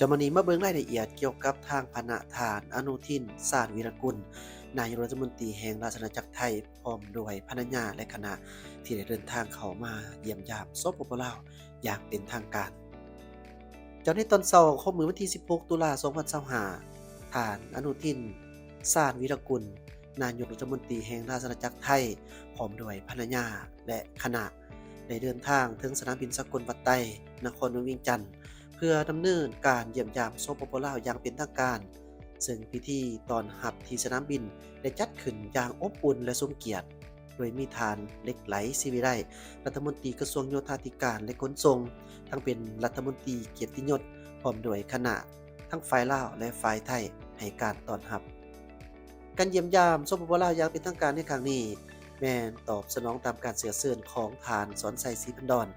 ຕໍ່ມານີ້ມາເບິ່ງລາຍລະອຽດກ່ຽວກັບທາງພະນະທ່ານ ອະນຸທິນ ຊານວີລະກຸນ ນາຍົກລັດຖະມົນຕີແຫ່ງລາຊະອານາຈັກໄທ ພ້ອມດ້ວຍພັນລະຍາ ແລະ ຄະນະ ທີ່ໄດ້ເດີນທາງເຂົ້າມາຢ້ຽມຢາມ ສປປ ລາວ ຢ່າງເປັນທາງການ. ເຈົ້າ ໃນຕອນເຊົ້າຂອງມື້ວັນທີສິບຫົກ ຕຸລາ ສອງພັນຊາວຫ້າ ທ່ານ ອະນຸທິນ ຊານວີລະກຸນ ນາຍົກລັດຖະມົນຕີແຫ່ງລາຊະອານາຈັກໄທ ພ້ອມດ້ວຍພັນລະຍາ ແລະ ຄະນະ ໄດ້ເດີນທາງເຖິງສະໜາມບິນສາກົນວັດໄຕ ນະຄອນຫຼວງວຽງຈັນ ເພື່ອດຳເນີນການຢ້ຽມຢາມ ສປປ ລາວ ຢ່າງເປັນທາງການ, ເຊິ່ງພິທີຕ້ອນຮັບທີ່ສະໜາມບິນໄດ້ຈັດຂຶ້ນຢ່າງອົບອຸ່ນ ແລະ ສົມກຽດ, ໂດຍມີທ່ານ ເລັກໄຫຼ ສີວິໄລ ລັດຖະມົນຕີກະຊວງໂຍທາທິການ ແລະ ຂົນສົ່ງ, ທັງເປັນລັດຖະມົນຕີກຽດຕິຍົດ ພ້ອມດ້ວຍຄະນະ ທັງຝ່າຍລາວ ແລະ ຝ່າຍໄທ ໃຫ້ການຕ້ອນຮັບ. ການຢ້ຽມຢາມ ສປປ ລາວ ຢ່າງເປັນທາງການໃນຄັ້ງນີ້ ແມ່ນຕອບສະໜອງຕາມການເຊື້ອເຊີນຂອງທ່ານ ສອນໄຊ ສີພັນດອນ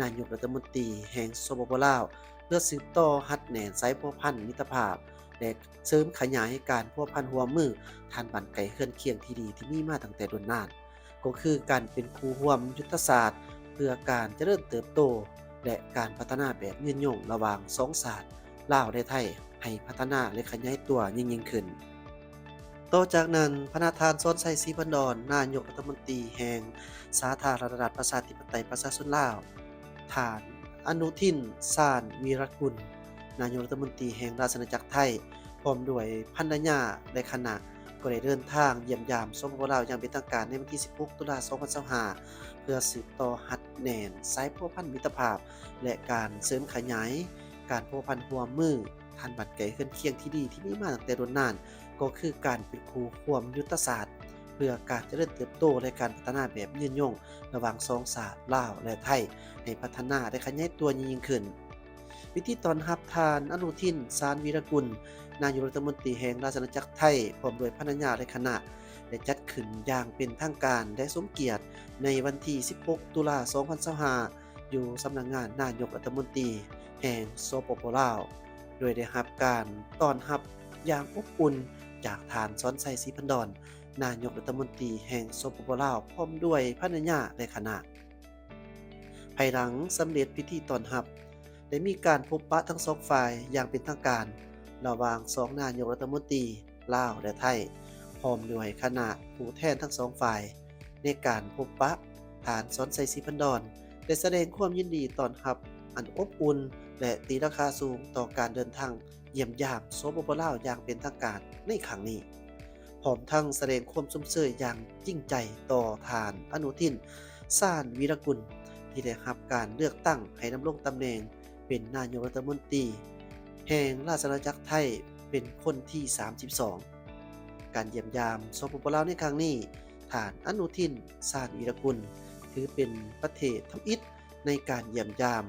ນາຍົກລັດຖະມົນຕີແຫ່ງ ສປປ ລາວ ເພື່ອສືບຕໍ່ຮັດແໜ້ນສາຍພົວພັນມິດຕະພາບ ແລະ ເສີມຂະຫຍາຍການພົວພັນຮ່ວມມື ທ່ານບ້ານໄກເຮືອນຄຽງທີ່ດີທີ່ມີມາຕັ້ງແຕ່ດົນນານ. ກໍຄືການເປັນຄູ່ຮ່ວມຍຸດທະສາດ ເພື່ອການຈະເລີນເຕີບໂຕ ແລະ ການພັດທະນາແບບຍືນຍົງລະຫວ່າງສອງຊາດ ລາວ ແລະ ໄທ ໃຫ້ພັດທະນາ ແລະ ຂະຫຍາຍຕົວຍິ່ງໆຂຶ້ນ. ຕໍ່ຈາກນັ້ນ, ພະນະທ່ານ ສອນໄຊ ສີພັນດອນ ນາຍົກລັດຖະມົນຕີແຫ່ງສາທາລະນະລັດ ປະຊາທິປະໄຕ ປະຊາຊົນລາວ, ທ່ານ ອະນຸທິນ ຊານວີລະກຸນ ນາຍົກລັດຖະມົນຕີແຫ່ງລາຊະອານາຈັກໄທ ພ້ອມດ້ວຍພັນລະຍາ ແລະ ຄະນະ ກໍໄດ້ເດີນທາງຢ້ຽມຢາມ ສປປ ລາວ ຢ່າງເປັນທາງການໃນວັນທີສິບຫົກ ຕຸລາ ສອງພັນຊາວຫ້າ ເພື່ອສືບຕໍ່ຮັດແໜ້ນສາຍພົວພັນມິດຕະພາບ ແລະ ການເສີມຂະຫຍາຍການພົວພັນຮ່ວມມື ທ່ານບ້ານໄກເຮືອນຄຽງທີ່ດີທີ່ມີມາຕັ້ງແຕ່ດົນນານ ກໍຄືການເປັນຄູ່ຮ່ວມຍຸດທະສາດ ເພື່ອການຈະເລີນເຕີບໂຕ ແລະ ການພັດທະນາແບບຍືນຍົງລະຫວ່າງສອງຊາດ ລາວ ແລະ ໄທ ໃຫ້ພັດທະນາ ແລະ ຂະຫຍາຍຕົວຍິ່ງໆຂຶ້ນ. ພິທີຕ້ອນຮັບທ່ານ ອະນຸທິນ ຊານວີລະກຸນ ນາຍົກລັດຖະມົນຕີແຫ່ງລາຊະອານາຈັກໄທ ພ້ອມດ້ວຍພັນລະຍາ ແລະ ຄະນະ ໄດ້ຈັດຂຶ້ນຢ່າງເປັນທາງການ ແລະ ສົມກຽດ ໃນວັນທີສິບຫົກ ຕຸລາ ສອງພັນຊາວຫ້າ ຢູ່ສຳນັກງານນາຍົກລັດຖະມົນຕີແຫ່ງ ສປປ ລາວ ໂດຍໄດ້ຮັບການຕ້ອນຮັບຢ່າງອົບອຸ່ນຈາກທ່ານ ສອນໄຊ ສີພັນດອນ ນາຍົກລັດຖະມົນຕີແຫ່ງ ສປປ ລາວ ພ້ອມດ້ວຍພັນລະຍາ ແລະ ຄະນະ. ພາຍຫຼັງສຳເລັດພິທີຕ້ອນຮັບ, ໄດ້ມີການພົບປະທັງສອງຝ່າຍຢ່າງເປັນທາງການ ລະຫວ່າງສອງນາຍົກລັດຖະມົນຕີລາວ ແລະ ໄທ ພ້ອມດ້ວຍຄະນະຜູ້ແທນທັງສອງຝ່າຍ. ໃນການພົບປະ, ທ່ານ ສອນໄຊ ສີພັນດອນ ໄດ້ສະແດງຄວາມຍິນດີຕ້ອນຮັບອັນອົບອຸ່ນ ແລະ ຕີລາຄາສູງຕໍ່ການເດີນທາງ ຢ້ຽມຢາມ ສປປ ລາວ ຢ່າງເປັນທາງການໃນຄັ້ງນີ້, ພ້ອມທັງສະແດງຄວາມຊົມເຊີຍຢ່າງຈິງໃຈຕໍ່ທ່ານ ອະນຸທິນ ຊານວີລະກຸນ ທີ່ໄດ້ຮັບການເລືອກຕັ້ງໃຫ້ດຳລົງຕຳແໜ່ງເປັນນາຍົກລັດຖະມົນຕີແຫ່ງລາຊະອານາຈັກໄທເປັນຄົນທີສາມສິບສອງ. ການຢ້ຽມຢາມ ສປປ ລາວ ໃນຄັ້ງນີ້, ທ່ານ ອະນຸທິນ ຊານວີລະກຸນ ຖືເປັນປະເທດທຳອິດ ໃນການຢ້ຽມຢາມ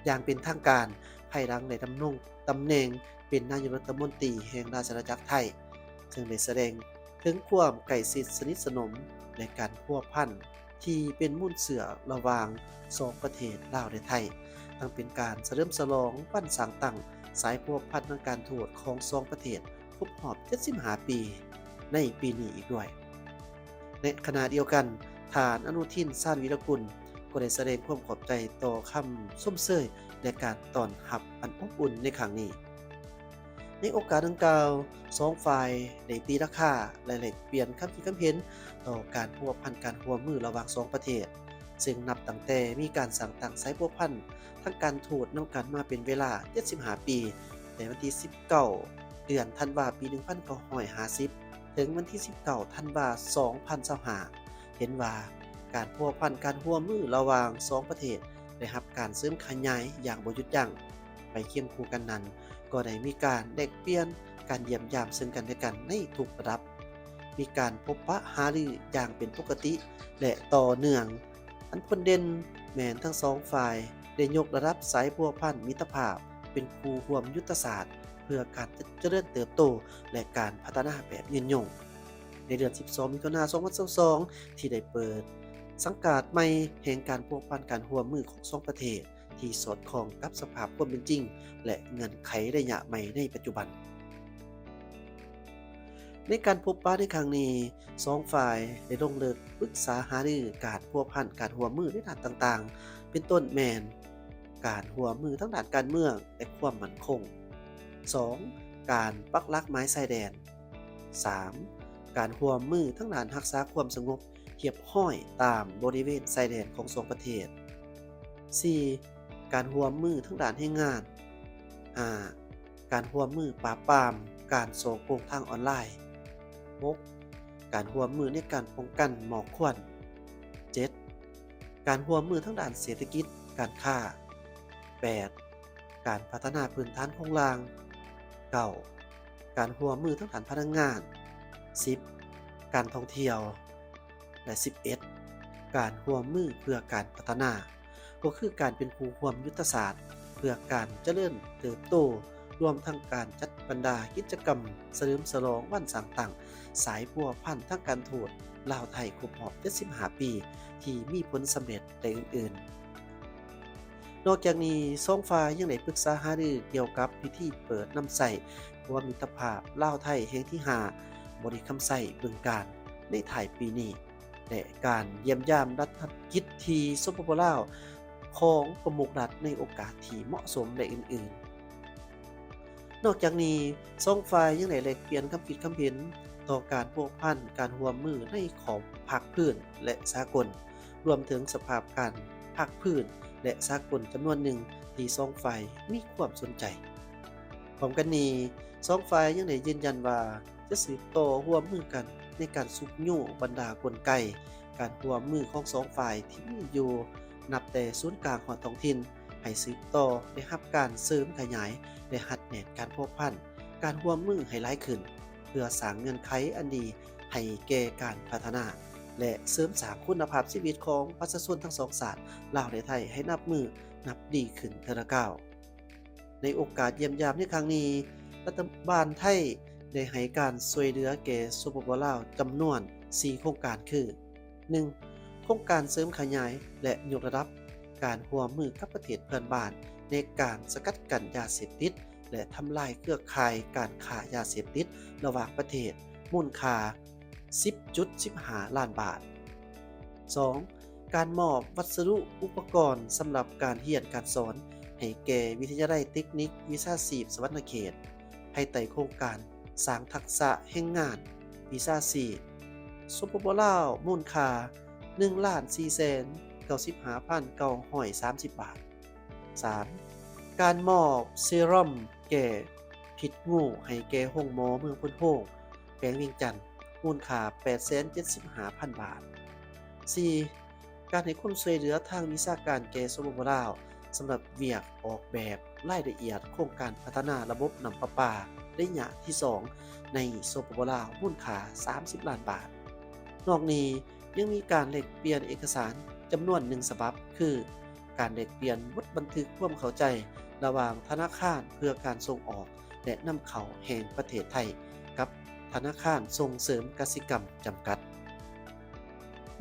ຢ່າງເປັນທາງການ ພາຍຫຼັງໄດ້ດຳລົງຕຳແໜ່ງເປັນນາຍົກລັດຖະມົນຕີແຫ່ງລາຊະອານາຈັກໄທ, ເຊິ່ງໄດ້ສະແດງເຖິງຄວາມໃກ້ຊິດສະໜິດສະໜົມ ແລະ ການພົວພັນທີ່ເປັນມູນເຊື້ອລະຫວ່າງສອງປະເທດລາວ ແລະ ໄທ, ທັງເປັນການສະເຫຼີມສະຫຼອງວັນສ້າງຕັ້ງສາຍພົວພັນທາງການທູດຂອງສອງປະເທດ ຄົບຮອບເຈັດສິບຫ້າປີໃນປີນີ້ອີກດ້ວຍ. ໃນຂະນະດຽວກັນ, ທ່ານ ອະນຸທິນ ຊານວີລະກຸນ ກໍໄດ້ສະແດງຄວາມຂອບໃຈຕໍ່ຄຳຊົມເຊີຍ ແລະ ການຕ້ອນຮັບອັນອົບອຸ່ນໃນຄັ້ງນີ້. ໃນໂອກາດດັ່ງກ່າວ, ສອງຝ່າຍໄດ້ຕີລາຄາ ແລະ ແລກປ່ຽນຄຳຄິດຄຳເຫັນຕໍ່ການພົວພັນການຮ່ວມມືລະຫວ່າງສອງປະເທດ, ເຊິ່ງນັບຕັ້ງແຕ່ມີການສ້າງຕັ້ງສາຍພົວພັນທາງການທູດນຳກັນມາເປັນເວລາເຈັດສິບຫ້າປີ, ແຕ່ວັນທີສິບເກົ້າ ເດືອນທັນວາ ປີໜຶ່ງພັນເກົ້າຮ້ອຍຫ້າສິບ ເຖິງວັນທີສິບເກົ້າ ທັນວາ ສອງພັນຊາວຫ້າ ເຫັນວ່າການພົວພັນການຮ່ວມມືລະຫວ່າງສອງປະເທດໄດ້ຮັບການເສີມຂະຫຍາຍຢ່າງບໍ່ຢຸດຢັ້ງ. ໄປຄຽງຄູ່ກັນນັ້ນ, ກໍໄດ້ມີການແລກປ່ຽນການຢ້ຽມຢາມເຊິ່ງກັນແລະກັນໃນທຸກລະດັບ, ມີການພົບປະຫາລືຢ່າງເປັນປົກກະຕິ ແລະ ຕໍ່ເນື່ອງ. ອັນພົ້ນເດັ່ນແມ່ນທັງສອງຝ່າຍໄດ້ຍົກລະດັບສາຍພົວພັນມິດຕະພາບເປັນຄູ່ຮ່ວມຍຸດທະສາດ ເພື່ອການຈະເລີນເຕີບໂຕ ແລະ ການພັດທະນາແບບຍືນຍົງ. ໃນເດືອນສິບສອງ ມິຖຸນາ ສອງພັນຊາວສອງ ທີ່ໄດ້ເປີດສັງກາດໃໝ່ແຫ່ງການພົວພັນການຮ່ວມມືຂອງສອງປະເທດ ທີ່ສອດຄ່ອງກັບສະພາບຄວາມເປັນຈິງ ແລະ ເງື່ອນໄຂໄລຍະໃໝ່ໃນປັດຈຸບັນ. ໃນການພົບປະໃນຄັ້ງນີ້, ສອງຝ່າຍໄດ້ລົງເລິກປຶກສາຫາລືການພົວພັນການຮ່ວມມືໃນດ້ານຕ່າງໆ ເປັນຕົ້ນແມ່ນ ການຮ່ວມມືທາງດ້ານການເມືອງ ແລະ ຄວາມໝັ້ນຄົງ. ສອງ ການປັກຫຼັກໝາຍຊາຍແດນ. ສາມ ການຮ່ວມມືທາງດ້ານຮັກສາຄວາມສະຫງົບຮຽບຮ້ອຍຕາມບໍລິເວນຊາຍແດນຂອງສອງປະເທດ. ສີ່ ການຮ່ວມມືທາງດ້ານແຮງງານ. ຫ້າ ການຮ່ວມມືປາບປາມການສໍ້ໂກງທາງອອນລາຍ. ຫົກ ການຮ່ວມມືໃນການປ້ອງກັນໝອກຄວັນ. ເຈັດ ການຮ່ວມມືທາງດ້ານເສດຖະກິດການຄ້າ. ແປດ ການພັດທະນາພື້ນຖານໂຄງລ່າງ. ເກົ້າ ການຮ່ວມມືທາງດ້ານພະລັງງານ. ສິບ ການທ່ອງທ່ຽວ. ແລະ ສິບເອັດ ການຮ່ວມມືເພື່ອການພັດທະນາ ກໍຄືການເປັນຄູ່ຮ່ວມຍຸດທະສາດເພື່ອການຈະເລີນເຕີບໂຕ, ລວມທັງການຈັດບັນດາກິດຈະກຳສະເຫຼີມສະຫຼອງວັນສ້າງຕັ້ງສາຍພົວພັນທາງການທູດລາວ-ໄທຄົບຮອບເຈັດສິບຫ້າປີ ທີ່ມີຜົນສຳເລັດ ແລະ ອື່ນໆ. ນອກຈາກນີ້, ສອງຝ່າຍຍັງໄດ້ປຶກສາຫາລືກ່ຽວກັບພິທີເປີດນຳໃຊ້ຂົວມິດຕະພາບລາວ-ໄທແຫ່ງທີຫ້າ ບໍລິຄຳໄຊ ບຶງການ ໃນທ້າຍປີນີ້ ແລະ ການຢ້ຽມຢາມລັດຖະກິດທີ່ ສປປ ລາວ ຂອງປະມຸກລັດໃນໂອກາດທີ່ເໝາະສົມ ແລະ ອື່ນໆ. ນອກຈາກນີ້, ສອງຝ່າຍຍັງໄດ້ແລກປ່ຽນຄຳຄິດຄຳເຫັນຕໍ່ການພົວພັນການຮ່ວມມືໃນຂອບພາກພື້ນ ແລະ ສາກົນ, ລວມເຖິງສະພາບການພາກພື້ນ ແລະ ສາກົນຈຳນວນໜຶ່ງທີ່ສອງຝ່າຍມີຄວາມສົນໃຈ. ພ້ອມກັນນີ້, ສອງຝ່າຍຍັງໄດ້ຢືນຢັນວ່າຈະສືບຕໍ່ຮ່ວມມືກັນໃນການຊຸກຍູ້ບັນດາກົນໄກການຮ່ວມມືຂອງສອງຝ່າຍທີ່ມີຢູ່ ນັບແຕ່ສູນກາງຮອດທ້ອງຖິ່ນ ໃຫ້ສືບຕໍ່ໄດ້ຮັບການເສີມຂະຫຍາຍ ແລະ ຮັດແໜ້ນການພົວພັນ ການຮ່ວມມືໃຫ້ຫຼາຍຂຶ້ນ ເພື່ອສ້າງເງື່ອນໄຂອັນດີໃຫ້ແກ່ການພັດທະນາ ແລະ ເສີມສ້າງຄຸນນະພາບຊີວິດຂອງປະຊາຊົນທັງສອງຊາດ ລາວ ແລະ ໄທ ໃຫ້ນັບມື້ນັບດີຂຶ້ນເທື່ອລະກ້າວ. ໃນໂອກາດຢ້ຽມຢາມໃນຄັ້ງນີ້, ລັດຖະບານໄທໄດ້ໃຫ້ການຊ່ວຍເຫຼືອແກ່ ສປປ ລາວ ຈຳນວນສີ່ໂຄງການຄື ໜຶ່ງ ໂຄງການເສີມຂະຫຍາຍ ແລະ ຍົກລະດັບການຮ່ວມມືກັບປະເທດເພື່ອນບ້ານ ໃນການສະກັດກັ້ນຢາເສບຕິດ ແລະ ທຳລາຍເຄືອຂ່າຍການຄ້າຢາເສບຕິດລະຫວ່າງປະເທດ ມູນຄ່າສິບຈຸດສິບຫ້າລ້ານບາດ. ສອງ ການມອບວັດສະດຸອຸປະກອນສຳລັບການຮຽນການສອນໃຫ້ແກ່ວິທະຍາໄລເຕັກນິກວິຊາຊີບສະຫວັນນະເຂດ ພາຍໃຕ້ໂຄງການສ້າງທັກສະແຮງງານວິຊາຊີບ ສປປ ລາວ ມູນຄ່າໜຶ່ງລ້ານສີ່ແສນເກົ້າສິບຫ້າພັນເກົ້າຮ້ອຍສາມສິບບາດ. ສາມ ການມອບເຊຣອມແກ້ພິດງູໃຫ້ແກ່ໂຮງໝໍເມືອງໂພນໂຮງ ແຂວງວຽງຈັນ ມູນຄ່າແປດແສນເຈັດສິບຫ້າພັນບາດ. ສີ່ ການໃຫ້ຄວາມຊ່ວຍເຫຼືອທາງວິຊາການແກ່ ສປປ ລາວ ສຳລັບວຽກອອກແບບລາຍລະອຽດໂຄງການພັດທະນາລະບົບນ້ຳປະປາໄລຍະທີສອງໃນ ສປປ ລາວ ມູນຄ່າສາມສິບລ້ານບາດ. ນອກນີ້ຍັງມີການແລກປ່ຽນເອກະສານຈຳນວນໜຶ່ງສະບັບ ຄື ການແລກປ່ຽນບົດບັນທຶກຄວາມເຂົ້າໃຈລະຫວ່າງທະນາຄານເພື່ອການສົ່ງອອກ ແລະ ນຳເຂົ້າແຫ່ງປະເທດໄທ ກັບທະນາຄານສົ່ງເສີມກະສິກຳຈຳກັດ.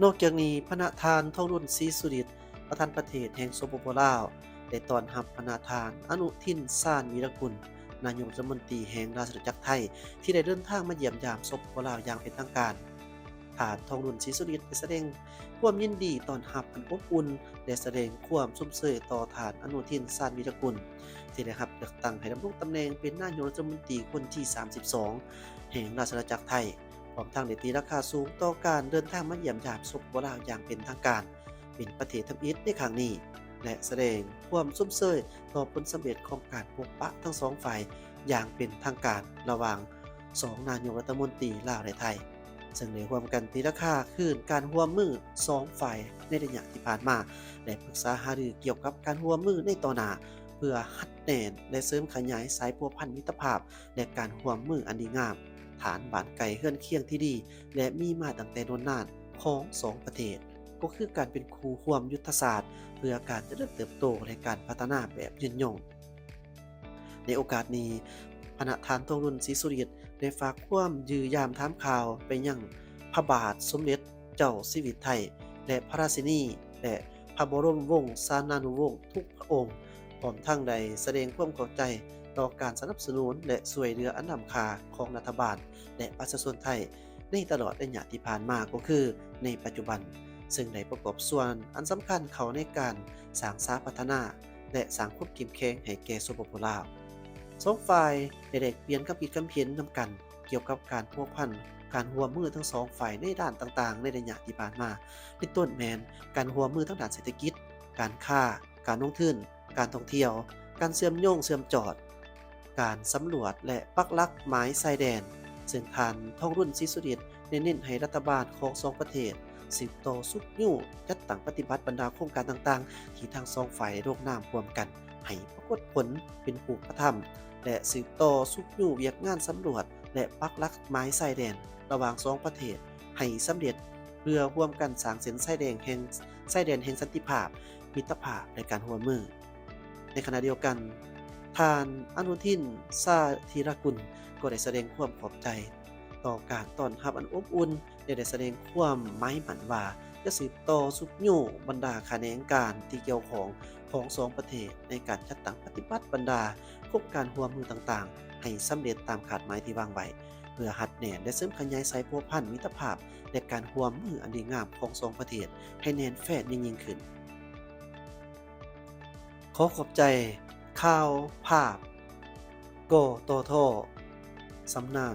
ນອກຈາກນີ້, ພະນະທ່ານ ທອງລຸນ ສີສຸລິດ ປະທານປະເທດແຫ່ງ ສປປ ລາວ ໄດ້ຕ້ອນຮັບພະນະທ່ານ ອະນຸທິນ ຊານວີລະກຸນ ນາຍົກລັດຖະມົນຕີແຫ່ງລາຊະອານາຈັກໄທ ທີ່ໄດ້ເດີນທາງມາຢ້ຽມຢາມ ສປປ ລາວ ຢ່າງເປັນທາງການ. ທ່ານ ທອງລຸນ ສີສຸລິດ ໄດ້ສະແດງຄວາມຍິນດີຕ້ອນຮັບອັນອົບອຸ່ນ ແລະ ສະແດງຄວາມຊົມເຊີຍຕໍ່ທ່ານ ອະນຸທິນ ຊານວີລະກຸນ ທີ່ໄດ້ຮັບເລືອກຕັ້ງໃຫ້ດຳລົງຕຳແໜ່ງເປັນນາຍົກລັດຖະມົນຕີຄົນທີສາມສິບສອງ ແຫ່ງລາຊະອານາຈັກໄທ, ພ້ອມທັງໄດ້ຕີລາຄາສູງຕໍ່ການເດີນທາງມາຢ້ຽມຢາມ ສປປ ລາວ ຢ່າງເປັນທາງການ ເປັນປະເທດທຳອິດໃນຄັ້ງນີ້ ແລະ ສະແດງຄວາມຊົມເຊີຍຕໍ່ຜົນສຳເລັດຂອງການພົບປະທັງສອງຝ່າຍຢ່າງເປັນທາງການ ລະຫວ່າງສອງນາຍົກລັດຖະມົນຕີລາວ ແລະ ໄທ, ເຊິ່ງໄດ້ຮ່ວມກັນຕີລາຄາຄືນການຮ່ວມມືສອງຝ່າຍໃນໄລຍະທີ່ຜ່ານມາ ແລະ ປຶກສາຫາລືກ່ຽວກັບການຮ່ວມມືໃນຕໍ່ໜ້າ ເພື່ອຮັດແໜ້ນ ແລະ ເສີມຂະຫຍາຍສາຍພົວພັນມິດຕະພາບ ແລະ ການຮ່ວມມືອັນດີງາມ, ຖານບ້ານໃກ້ເຮືອນຄຽງທີ່ດີ ແລະ ມີມາຕັ້ງແຕ່ໂດນນານຂອງສອງປະເທດ ກໍຄືການເປັນຄູ່ຮ່ວມຍຸດທະສາດເພື່ອການຈະເລີນເຕີບໂຕ ແລະ ການພັດທະນາແບບຍືນຍົງ. ໃນໂອກາດນີ້, ພະນະທ່ານ ທອງລຸນ ສີສຸລິດ ໄດ້ຝາກຄວາມຢ້ຽມຢາມຖາມຂ່າວໄປຍັງພະບາດສົມເດັດເຈົ້າຊີວິດໄທ ແລະ ພະລາຊິນີ ແລະ ພະບໍລົມວົງສານານຸວົງທຸກພະອົງ, ພ້ອມທັງໄດ້ສະແດງຄວາມຂອບໃຈຕໍ່ການສະໜັບສະໜູນ ແລະ ຊ່ວຍເຫຼືອອັນລ້ຳຄ່າຂອງລັດຖະບານ ແລະ ປະຊາຊົນໄທໃນຕະຫຼອດໄລຍະທີ່ຜ່ານມາ ກໍຄືໃນປັດຈຸບັນ, ເຊິ່ງໄດ້ປະກອບສ່ວນອັນສຳຄັນເຂົ້າໃນການສ້າງສາພັດທະນາ ແລ ແລະ ສ້າງຄວາມເຂັ້ມແຂງໃຫ້ແກ່ ສປປ ລາວ. ສອງຝ່າຍໄດ້ແລກປ່ຽນຄຳຄິດຄຳເຫັນນຳກັນ ກ່ຽວກັບການພົວພັນການຮ່ວມມືທັງສອງຝ່າຍໃນດ້ານຕ່າງໆໃນໄລຍະທີ່ຜ່ານມາ, ເປັນຕົ້ນແມ່ນການຮ່ວມມືທາງດ້ານເສດຖະກິດ, ການຄ້າ, ການລົງທຶນ, ການທ່ອງທ່ຽວ, ການເຊື່ອມໂຍງເຊື່ອມຈອດ, ການສຳຫຼວດ ແລະ ປັກຫຼັກໝາຍຊາຍແດນ, ເຊິ່ງທ່ານ ທອງລຸນ ສີສຸລິດ ໄດ້ເນັ້ນໃຫ້ລັດຖະບານຂອງສອງປະເທດ ສືບຕໍ່ຊຸກຍູ້ຈັດຕັ້ງປະຕິບັດບັນດາໂຄງການຕ່າງໆ ທີ່ທັງສອງຝ່າຍໄດ້ລົງນາມຮ່ວມກັນ ໃຫ້ປາກົດຜົນເປັນຮູບປະທຳ ແລະ ສືບຕໍ່ຊຸກຍູ້ວຽກງານສຳຫຼວດ ແລະ ປັກຫຼັກໝາຍຊາຍແດນລະຫວ່າງສອງປະເທດໃຫ້ສຳເລັດ ເພື່ອຮ່ວມກັນສ້າງເສັ້ນຊາຍແດນແຫ່ງ ຊາຍແດນແຫ່ງສັນຕິພາບ, ມິດຕະພາບ ແລະ ການຮ່ວມມື. ໃນຂະນະດຽວກັນ, ທ່ານ ອະນຸທິນ ຊາທິລະກຸນ ກໍໄດ້ສະແດງຄວາມຂອບໃຈຕໍ່ການຕ້ອນຮັບອັນອົບອຸ່ນ ແລະ ໄດ້ສະແດງຄວາມໝາຍໝັ້ນວ່າ ຈະສືບຕໍ່ຊຸກຍູ້ບັນດາຂະແໜງການທີ່ກ່ຽວຂ້ອງຂອງສອງປະເທດ ໃນການຈັດຕັ້ງປະຕິບັດບັນດາໂຄງການຮ່ວມມືຕ່າງໆ ໃຫ້ສຳເລັດຕາມຄາດໝາຍທີ່ວາງໄວ້ ເພື່ອຮັດແໜ້ນ ແລະ ເສີມຂະຫຍາຍສາຍພົວພັນມິດຕະພາບ ແລະ ການຮ່ວມມືອັນດີງາມຂອງສອງປະເທດໃຫ້ແໜ້ນແຟ້ນຍິ່ງໆຂຶ້ນ. ຂໍຂອບໃຈ. ຂ່າວພາບ ກຕທ ສຳນັກ